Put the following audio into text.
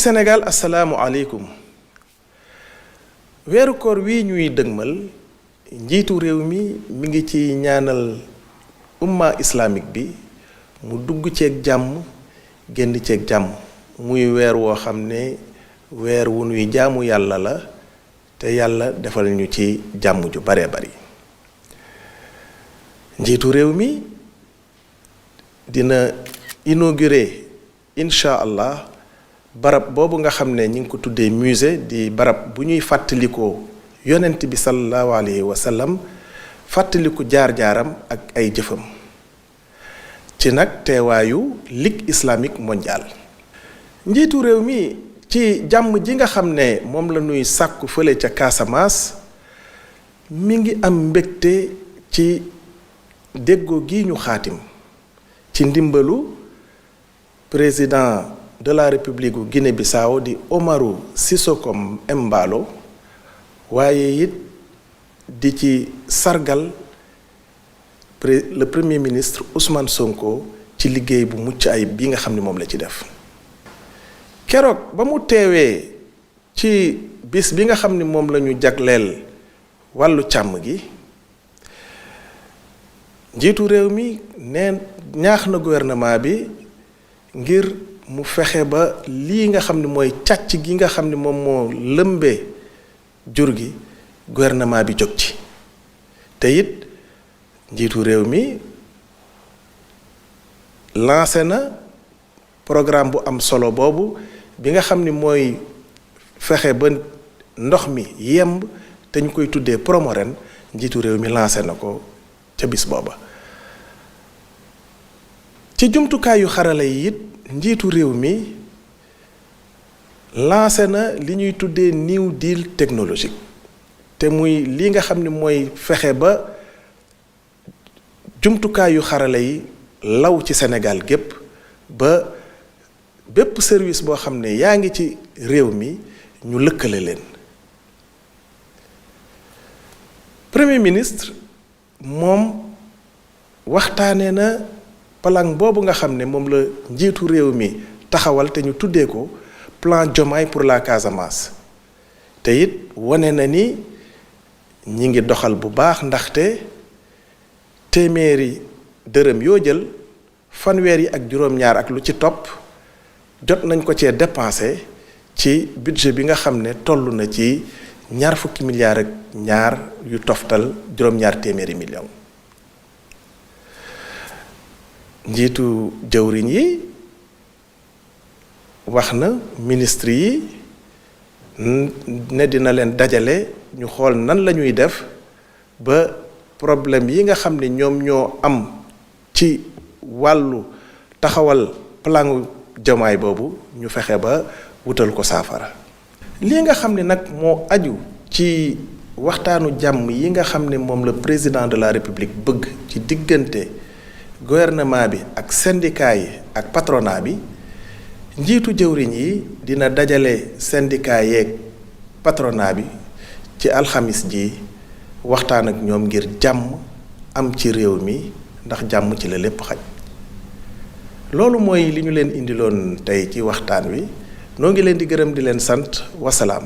Sénégal asalaamualeykum weeru koor wi ñuy dëgmal njiitu réew mi ngi ci ñaanal umma islamique bi mu dugg ceeg jàmm génn ceeg jàmm muy weer woo xam ne weer wu nuy jaamu yàlla la te yàlla defal ñu ci jàmm ju bare bari njiitu réew mi dina inaugurer incha allah barab boobu nga xam ne ñi ngi ko tuddee musée di barab bu ñuy fàttalikoo yonent bi sallallahu alayhi wa sallam fàttaliku jaar-jaaram ak ay jëfam ci nag teewaayu Ligue islamique mondiale. njiitu réew mi ci jàmm ji nga xam ne moom la ñuy sàkku fële ca Casamance mi ngi am mbégte ci déggoo gi ñu xaatim ci ndimbalu président de la République gu Guinée-Bissau di Umaru Sissoco Embalo waaye it di ci sargal le premier ministre Ousmane Sonko ci liggéey bu mucc ayib bi nga xam ne moom la ci def. keroog ba mu teewee ci bis bi nga xam ne moom la ñu jagleel wàllu càmm gi njiitu réew mi nee ñaax na gouvernement bi ngir mu fexe ba lii nga xam ne mooy càcc gi nga xam ne moom moo lëmbee jur gi gouvernement bi jóg ci te it njiitu réew mi lancé na programme bu am solo boobu bi nga xam ni mooy fexe ba ndox mi yemb te ñu koy tuddee Promoren njiitu réew mi lancé na ko ca bis booba ci jumtukaayu xarala yi it njiitu réew mi lancé na li ñuy tuddee New Deal technologique te muy li nga xam ne mooy fexe ba jumtukaayu xarala yi law ci Sénégal gépp ba bépp service boo xam ne yaa ngi ci réew mi ñu lëkkale leen. Premier ministre moom waxtaanee na plan boobu nga xam ne moom la njiitu réew mi taxawal te ñu tuddee ko plan Diomaye pour la Casamance te it wane na ni ñi ngi doxal bu baax ndaxte téeméeri dërëm yoo jël fanweer yi ak juróom-ñaar ak lu ci topp jot nañ ko cee dépensé ci budget bi nga xam ne toll na ci ñaar fukki milliards ak ñaar yu toftal juróom-ñaar téeméeri million. njiitu jëwriñ yi wax na ministre yi ne dina leen dajale ñu xool nan la ñuy def ba problème yi nga xam ne ñoom ñoo am ci wàllu taxawal plan Diomaye boobu ñu fexe ba wutal ko saafara. lii nga xam ne nag moo aju ci waxtaanu jàmm yi nga xam ne moom la président de la République bëgg ci diggante gouvernement bi ak syndicat yi ak patronat bi njiitu jëwriñ yi dina dajale syndicat yeeg patronat bi ci alxamis ji waxtaan ak ñoom ngir jàmm am ci réew mi ndax jàmm ci la lépp xaj. loolu mooy li ñu leen indiloon tey ci waxtaan wi noo ngi leen di gërëm di leen sant wasalaam.